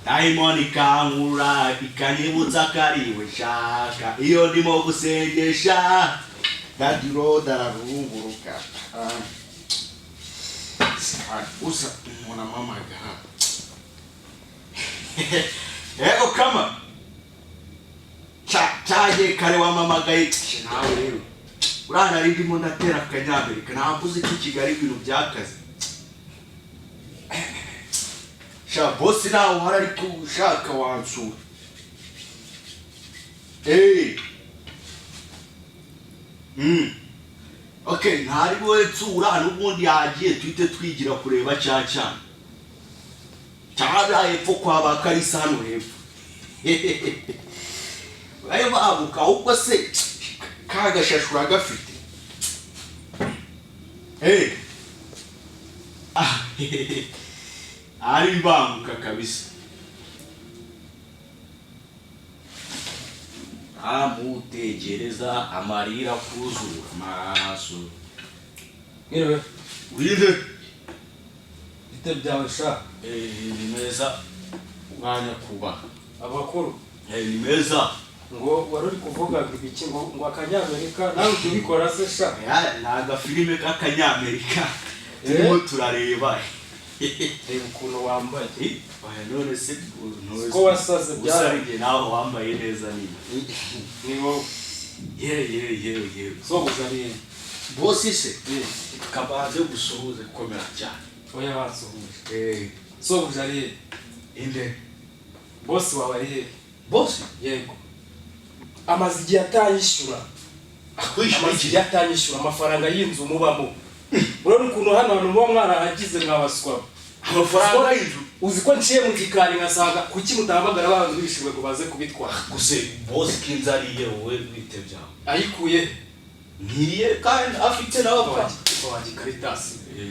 Dayimoni ikankura ikanyibutsa ko ari we nshaka iyo ndimo gusengesha. Daddy Road ararunguruka. Usa umuntu amamagara. Ego kama cyagiye kare wamamagaye nawe rero. Uriya nari ndimo ndatera akanyamerika, ntabwo uzi ko i Kigali ibintu byakaze. Sha boss, nawe uhari ariko ushaka wansura. Eh. Okay, ntari wowe nsura, n'ubundi yagiye, tuhite twigira kureba cya cyana cyari hepfo kwa ba Kalisa hano hepfo. Bayo babuka ahubwo se ka gashashi uragafite? Eh. Ah, ari banguka kabisa. Amutegereza amarira kuzura amaso. Mwiriwe. Urinde? Bite byawe sha? Eh, ni meza mwanya kuba. Abakuru. Eh, ni meza. Ngo wari uri kuvuga ngo ibiki, ngo akanyamerika, nawe ujya ubikora se sha? Ya, ni agafilime k'akanyamerika turimo turareba. Reba ukuntu wambaye. Eh, oya, none se Ko wasaze. Gusa Byara igihe nawe wambaye neza nini. Ni wowe. Ye ye ye ye. Sobuja ari he? Boss se? Eh. Kabanze gusuhuze, komera cyane. Oya, bansuhuje. Eh. Sobuja ari he? Inde? Boss wawe ari he? Boss? Yego, amaze igihe atanyishyura. Akwishyura Amaze iki? igihe atanyishyura amafaranga y'inzu mubamo. Urabona ukuntu hano hantu muba mwarahagize mwabaswa. Amafaranga y'inzu? Uzi ko nciye mu gikari nkasanga, kuki mutahamagara abantu bishyuwe ngo baze kubitwara? Gusa boss kinzariye, wowe bite byawe? Ayikuye? Ntiye kandi afite n'abapfa. Wanjye Karitasi. Eh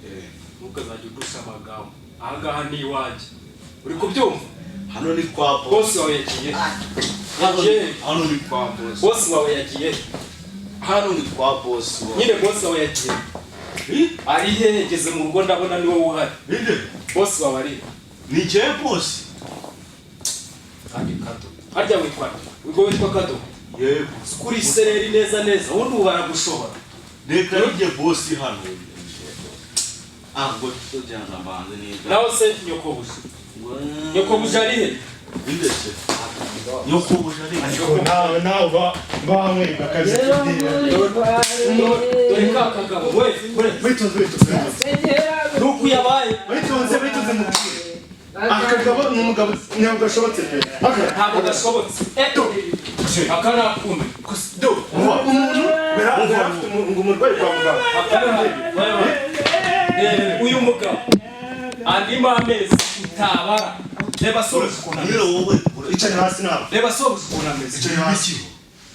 eh. Ntukazajya undusha amagambo, ahangaha ni iwanjye, uri kubyumva? Hano ni kwa boss. Boss wawe yagiye? Hano Yagiye? Hano ni kwa boss. Boss wawe yagiye? Hano ni kwa boss wawe. Nyine boss wawe yagiye? Eh? Ari hehe? Ngeze mu rugo ndabona ni wowe uhari. Inde? Boss wawe ari he? Ni njyewe boss. Kandi Kado, harya witwa nde? Ubwo witwa Kado? Yego. Kuri sereri neza neza, ubundi ubu baragushobora. Reka nijye boss hano. Ah, ngo tujyana mbanze neza. Nawe se nyokobuja, nyokobuja ari he? Inde se? Nyokobuja ari? Ariko nawe ba mwega akazi. Dore ka kagabo we we. Witonze, witonze, witonze. Nuko yabaye. Witonze, witonze, mubwire. Aka kagabo ni umugabo, ntabwo gashobotse pe aka. Ntabwo gashobotse. Aka ni akume. Do umuntu yari afite ngo umurwayi kwa muganga. Uyu mugabo andimo amezi utabara. Reba sobuja ukuntu ameze. Nyine wowe. Icara hasi nawe. Reba sobuja ukuntu ameze. Icara hasi.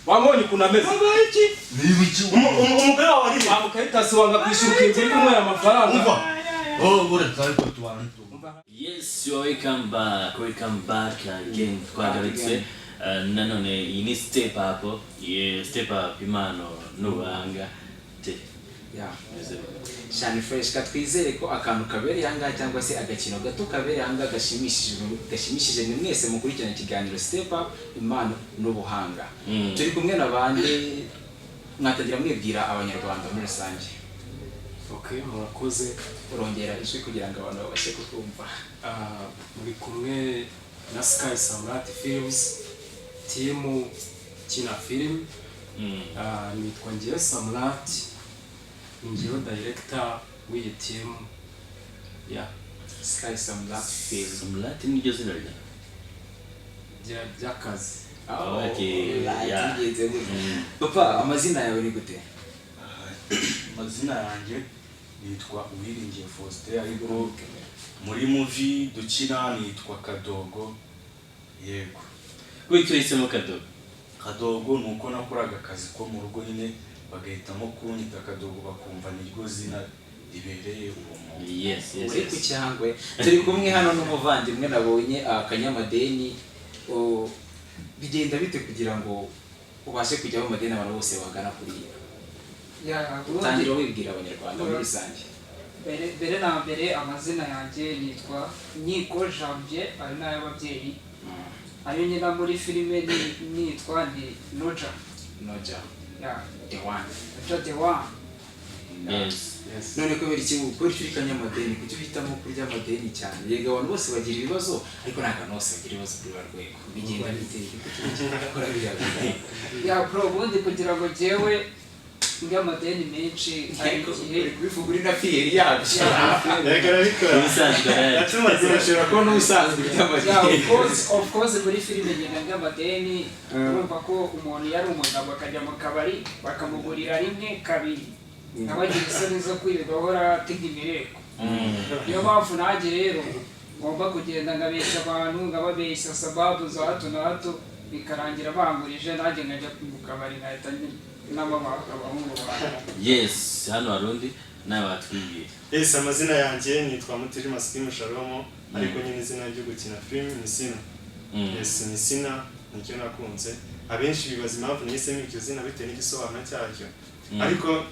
Wamubonye ukuntu ameze? Niba iki? Umugore wawe ari he? Wamukaritasi wanga kwishyura, ukinzu uri kunywera amafaranga. Umva. Oh, uretse ariko tubantu. Yes, you are welcome back, welcome back again. Twagarutse nanone, iyi ni Step Up, yeah, Step Up, impano n'ubuhanga. Te, meze bite? Shani fresh. Ka twizere ko akantu kabereye ahangaha cyangwa se agakino gato kabereye ahangaha gashimishije ni mwese mukurikirana ikiganiro Step Up, impano n'ubuhanga. Turi kumwe na bande? Mwatangira mwibwira abanyarwanda muri rusange. Okay, murakoze. Urongera ijwi kugira ngo abantu babashe kukumva. Ah, muri kumwe na Sky Samrat Films team kina film. Ah, nitwa ngewe Samrat, ni ngewe director w'iyi team ya Sky Samrat Film. Samrat niryo zina ryawe? By'akazi. Okay, Right, yeah. bigenze gute? Papa, amazina yawe ni gute? Amazina yanjye nitwa Uwiringiye Faustin, ariko muri movie dukina nitwa Kadogo, yego. Kuki uhisemo Kadogo? Kadogo ni uko nakoraga akazi ko mu rugo nyine, bagahitamo kunyita Kadogo, bakumva niryo zina ribereye uwo muntu. Yes. Uri ku cyangwe. Turi kumwe hano n'umuvandimwe nabonye akanyamadeni. Bigenda bite kugira ngo ubashe kujya mu madeni abantu bose bagana kuriya? Ya, ubundi Utangira wibwira abanyarwanda muri rusange. Mbere na mbere amazina yanjye nitwa Nkiko Janvier, ayo ni ay'ababyeyi. Ayo nyina muri filime nitwa ni Noja. Noja. Yeah. The one. Noja the one. Yes. None kubera iki kubera icyo urikanya amadeni, kuki uhitamo kurya amadeni cyane? Yego abantu bose bagira ibibazo, ariko ntabwo abantu bose bagira ibibazo kuri ba rwego. Bigenda bite? Kuki ukora biriya bintu? Yeah bro, ubundi kugira ngo jyewe ndye amadeni menshi hari Ariko igihe uri kubivuga uri na fier yabyo. Reka arabikora. Ubusanzwe arahari. Yatumaze. Urashobora kubona ubusanzwe urya Yeah, amadeni. of course muri filime ngenda ndya amadeni. Urumva ko umuntu yari umugabo akajya mu kabari bakamugurira rimwe, kabiri, nawe agira isoni zo kwirirwa ahora atega imireko. Niyo mpamvu nanjye rero ngomba kugenda nkabeshya abantu, nkababeshya sababu za hato na hato, bikarangira bangurije, nanjye nkajya mu kabari nkahita n'abahungu banjye. Yes, hano hari undi nawe watwibwira. Yes, amazina yanjye nitwa Mutijima Sikimu Shalomo, ariko nyine izina ryo gukina film ni Sina. Yes, ni Sina, nicyo nakunze. Abenshi bibaza impamvu nahisemo iryo zina bitewe n'igisobanuro cyaryo. Ariko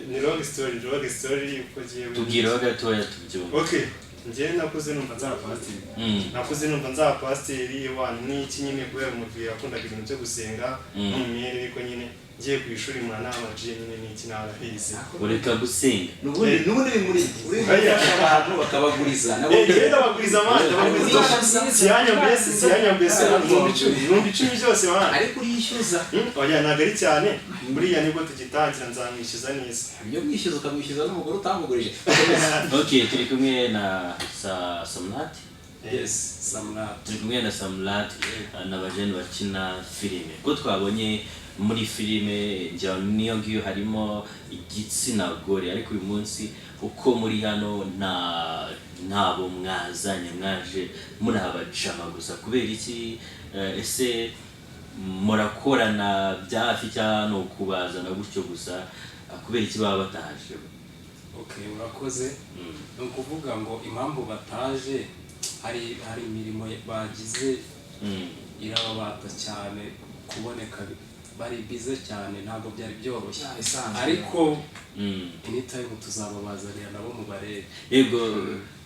ni long story, long story uko giye. Tubwireho gatoya tubyumve. Okay, njyewe nakuze numva nzaba pasiteri. Nakuze numva nzaba pasiteri wani n'iki nyine, kubera umubiri yakundaga ibintu byo gusenga no mu myere, ariko nyine ngiye ku ishuri mwana amajiye nyine n'iki narahize. Ureka gusenga. N'ubundi uri muri uri gufasha abantu bakabaguriza nabo. Njyewe ndabaguriza amande, ndabaguriza. Siyanya mbese, siyanya mbese, 10,000 byose wana. Ariko urishyuza. Oya, ntabwo ari cyane, buriya nibwo tugitangira, nzamwishyuza neza. Ibyo mwishyuza ukamwishyuza n'umugore utamugurije. Okay, turi kumwe na Samlat. Yes, Samrat. Turi kumwe na Samlat n'abajene bakina filime. Ko twabonye muri filime ngira niyo ngiyo harimo igitsina gore, ariko uyu munsi uko muri hano ntabo mwazanye, mwaje muri abajama gusa, kubera iki? Ese murakorana bya hafi cyangwa ni ukubazana gutyo gusa? Kubera iki baba bataje? Okay, urakoze. Ni ukuvuga ngo impamvu bataje, hari imirimo bagize irababata cyane, kuboneka bari bize cyane ntabwo byari byoroshye. Isanzwe. Ariko anytime tuzababazanira nabo mubarebe. Yego,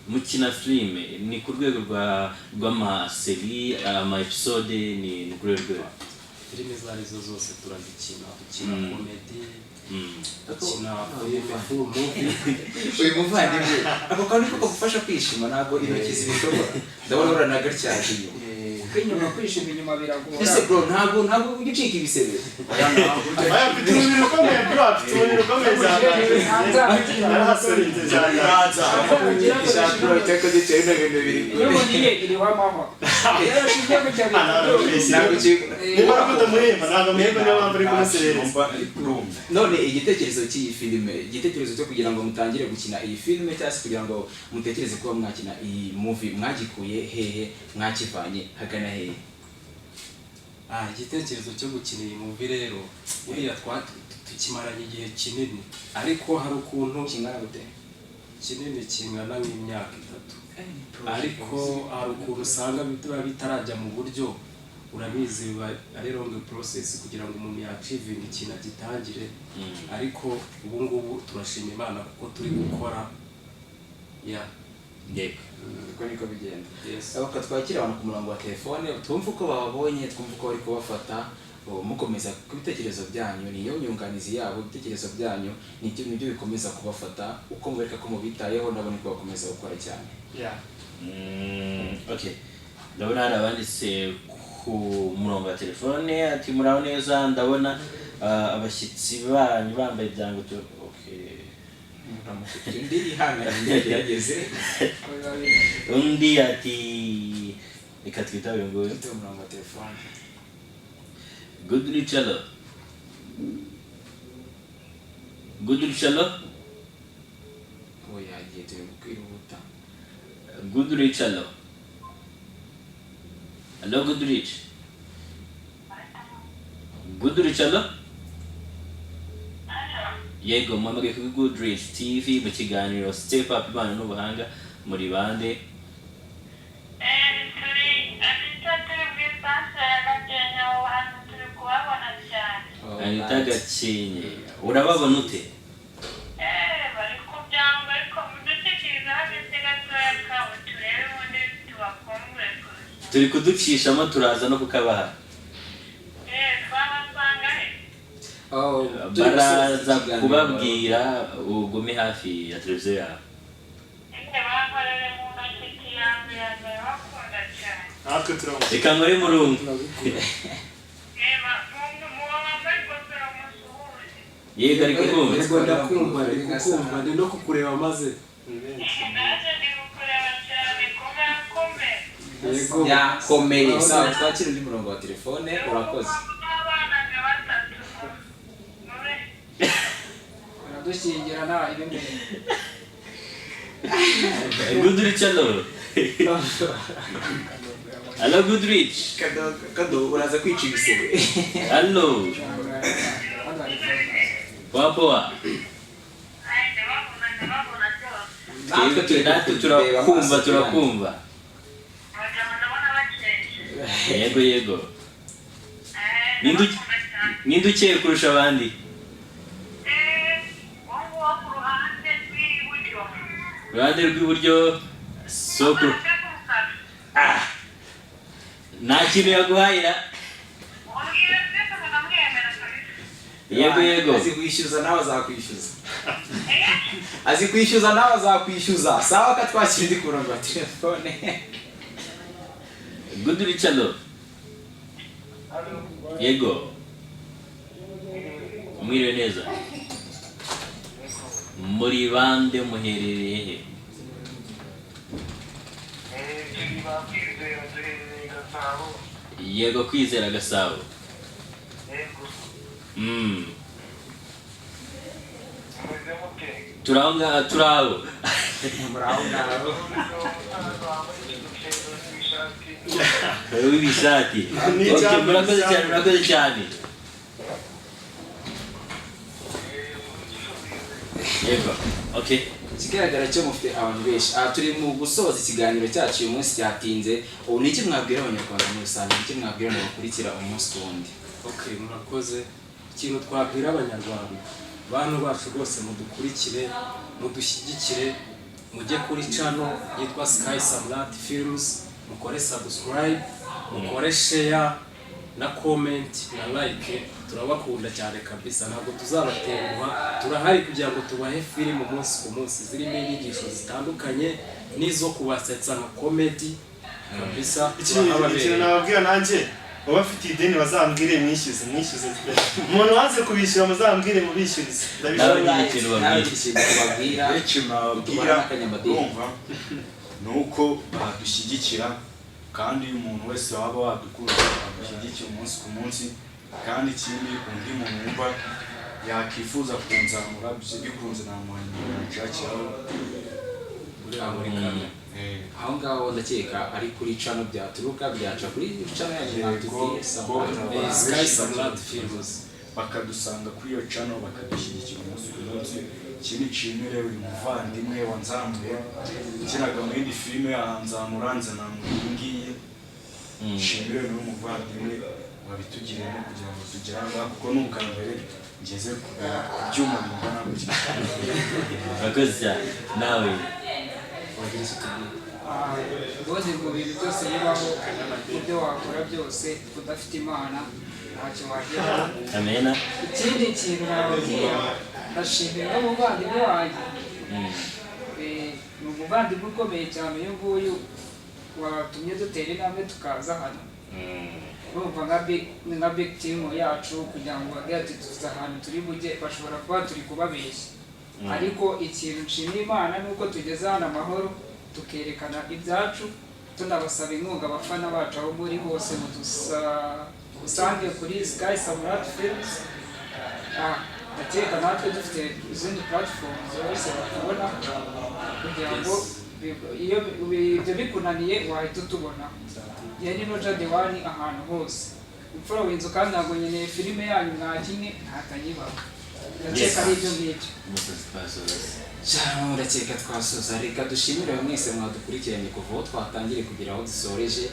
mukina filime ni ku rwego rw'ama série, ama episode, ni kuri urwo rwego? Filime izo arizo zose turazikina, dukina comedy, dukina filime full movie. Uyu muvandimwe, ako kantu niko kagufasha kwishima, ntabwo intoki zibishobora, ndabona uranagatyaje inyuma. Kuko inyuma, kwishima inyuma biragora. Ese bro, ntabwo ujya ucika ibisebe? Aya, afite umubiri ukomeye bro, afite umubiri ukomeye cyane, yarahasorinze cyane. Bro, iteka duciye bino bintu biri Iyo ubonye iriho amahwa iyo ushingiye ku cyaro. Ntabwo ucika. Niba uri kutamuhemba, ntabwo amuhemba, niyo mpamvu uri kumuserereza. None igitekerezo cy'iyi filime, igitekerezo cyo kugira ngo mutangire gukina iyi filime cyangwa se kugira ngo mutekereze kuba mwakina iyi movie, mwagikuye hehe, mwakivanye hagana hehe? Ah, igitekerezo cyo gukina iyi movie rero, buriya tukimaranye igihe kinini, ariko hari ukuntu Kingana gute? Kinini, kingana nk'imyaka 3, ariko hari ukuntu usanga biba bitarajya mu buryo. Urabizi, biba ari long process kugira ngo umuntu yachievinge ikintu agitangire, ariko ubu ngubu turashima Imana kuko turi gukora ya. Yego. Uko niko bigenda. Yes. Reka twakire abantu ku murongo wa telefone, twumve uko bababonye, twumve uko bari kubafata. Ubu mukomeza ku bitekerezo byanyu, niyo nyunganizi yabo. Ibitekerezo byanyu nibyo bikomeza kubafata, uko mubereka ko mubitayeho nabo niko bakomeza gukora cyane. Yeah. Okay, ndabona hari abanditse ku murongo wa telefone ati: "Muraho neza, ndabona abashyitsi banyu bambaye ibyango." Okay. Undi yihangane yagerageze. Undi ati reka twitabe nguyu. Ufite umurongo wa telefone. Good Richalo, Good Richalo. Ubu yagiye, turi kwihuta. Good Richalo, hello, Good Rich, Good Richalo. Yego, muhamagaye kuri Good Rich TV mu kiganiro Step Up, Impano n'Ubuhanga. Muri bande? Turi Anita, turi mu isantere ya Gakenke, aho hantu turi kuhabona cyane. Anita Gakenke, urababona ute? Bari kubyina. Turi kuducishamo, turaza no kukabaha. Twabasanga he? Oh, turi gusoza Baraza ikiganiro. kubabwira, ugume hafi ya televiziyo yawe. Bankorere mu ntoki yanjye yanjye, bakunda cyane. Natwe turamukunda. Reka nkore murungu. Muwo wambaye ingofero musuhuze. Yego, ari kukumva. Yego, ndakumva, ndi kukumva, ndi no kukureba maze. Ni benshi. Nanjye ndi kukureba cyane, komera komera. Yego. Yakomeye. Sawa, twakira undi murongo wa telefone. Urakoze. N'abana nka batatu mube. Baradushyingira nta ibimera. Goodrich, hello, hello, Goodrich. Kado, Kado, uraza kwica ibisebe. Hello. Hano hari farumasi. Poa poa. Ay, ndababona, ndababona cyose. Natwe turi Natwe kukureba turakumva. amaso. Turakumva. Abagabo ndabona bakeye. Yego yego. Ndabakunda cyane. Ninde ukeye kurusha abandi? Uwo nguwo ku ruhande rw'iburyo. Uruhande rw'iburyo, sokuru. Ah, nta kintu yaguhayira. Ubwira twese ndamwemera kabisa. Yego yego. Azi kwishyuza, nawe azakwishyuza. Azi kwishyuza, nawe azakwishyuza. Sawa, ka twakira undi ku murongo wa telefone. Goodrich, hello. Yego, mwiriwe neza. Muri bande? Muherereye he? Turi ba Kwizera, duherereye Gasabo. Yego, Kwizera, Gasabo. Yego. Mumeze mute? Turi aho ngaho, turi aho. Muri aho ngaho. Wambaye ingofero n'ishati. W'ibishati. Ni Okay, icyambu, murakoze ni cyane. icyambu. Murakoze cyane. Yego, okay. Ikigaragara cyo mufite abantu benshi. Aha turi mu gusoza ikiganiro cyacu uyu munsi cyatinze. Ubu ni iki mwabwira Abanyarwanda muri rusange? Ni iki mwabwira abantu bakurikira umunsi ku wundi? Okay, murakoze. Ikintu twabwira Abanyarwanda, bantu bacu rwose, mudukurikire, mudushyigikire, mujye kuri channel yitwa Sky Samrat Films, mukore subscribe, mukore share na comment na like. Turabakunda cyane kabisa, ntabwo tuzabatenguha. Turahari kugira ngo tubahe filime umunsi ku munsi zirimo inyigisho zitandukanye n'izo kubasetsa nka comedy kabisa. Ikintu Turahababereye. nababwira nanjye, abafitiye ideni bazambwire mwishyuze, mwishyuze. Umuntu wanze kubishyura muzambwire mubishyurize. Nawe Ndabishobora. nyine ikintu Nawe babwira. ikintu tubabwira. Benshi mwababwira, Tubara n'akanyamadini. urumva, ni uko badushyigikira, kandi umuntu wese waba wadukunze adushyigikira umunsi ku munsi. Kandi ikindi, undi muntu wumva yakifuza kunzamura, bikunze namuha nimero yanshakiraho. Ureba muri kamera. Aho ngaho ndakeka ari kuri channel byaturuka, byaca kuri channel yanyu. Yego, Mwatubwiye ko Samrat. Sky Samrat Films. Bakadusanga kuri iyo channel, bakadushyigikira umunsi ku munsi. Ikindi, nshimire uyu muvandimwe wanzamuye. Ukinaga mu yindi filime aranzamura, nzanamura iyi ngiyi. Nshimire n'uyu muvandimwe wabitugiriyemo kugira ngo tugere aha ngaha, kuko ni ubwa mbere ngeze ku byuma bingana gutya. Murakoze cyane. Nawe? Wagira icyo tubwira? Ubundi mu bintu byose bibaho, mu byo wakora byose, udafite Imana ntacyo wageraho. Amena. Ikindi kintu nababwira, ndashimira n'umuvandimwe wanjye. Ni umuvandimwe ukomeye cyane uyu nguyu watumye dutera intambwe tukaza hano. Urumva nka big team yacu, kugira ngo bagire ati tuzi ahantu turi bujye, bashobora kuba turi kubabeshya. Ariko ikintu nshimira Imana ni uko tugeze hano amahoro, tukerekana ibyacu, tunabasaba inkunga abafana bacu aho muri hose, mudusange kuri Sky Samrat Films. Ndakeka natwe dufite izindi platform zose batubona, kugira ngo iyo ibyo bikunaniye wahita utubona. Njye ni Roger Dewani ahantu hose imfura w'inzu, kandi ntabwo nkeneye filime yanyu mwakinnye ntatanyibaho. Ndakeka ari ibyo ngibyo. Umusozi twasoza. Cyane, ndakeka twasoza. Reka dushimire mwese mwadukurikiranye kuva aho twatangiriye kugera aho dusoreje,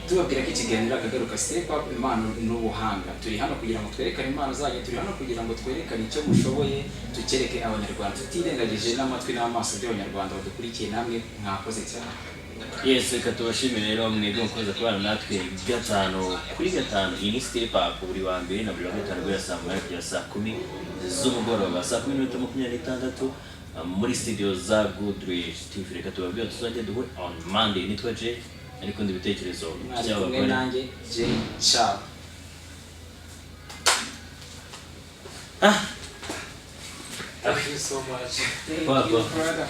tubabwira ko ikiganiro akagaruka Step Up, impano n'ubuhanga. Turi hano kugira ngo twerekane impano zanyu, turi hano kugira ngo twerekane icyo mushoboye, tukereke Abanyarwanda, tutirengagije n'amatwi n'amaso by'Abanyarwanda badukurikiye. Namwe mwakoze cyane. Yes, reka tubashimire rero mwebwe mukomeza kubana natwe gatanu kuri gatanu. Iyi ni Step Up, buri wa mbere na buri wa gatanu guhera saa 8 kugera saa 10 z'umugoroba, saa 10:26, muri studio za Goodrich TV. Reka tubabwire tuzajya duhure on Monday. Nitwa Jay, ariko ndi ibitekerezo Mwari kumwe by'abagore. Nanjye Jay. Ciao. Thank you so much. Thank Papa. you, brother.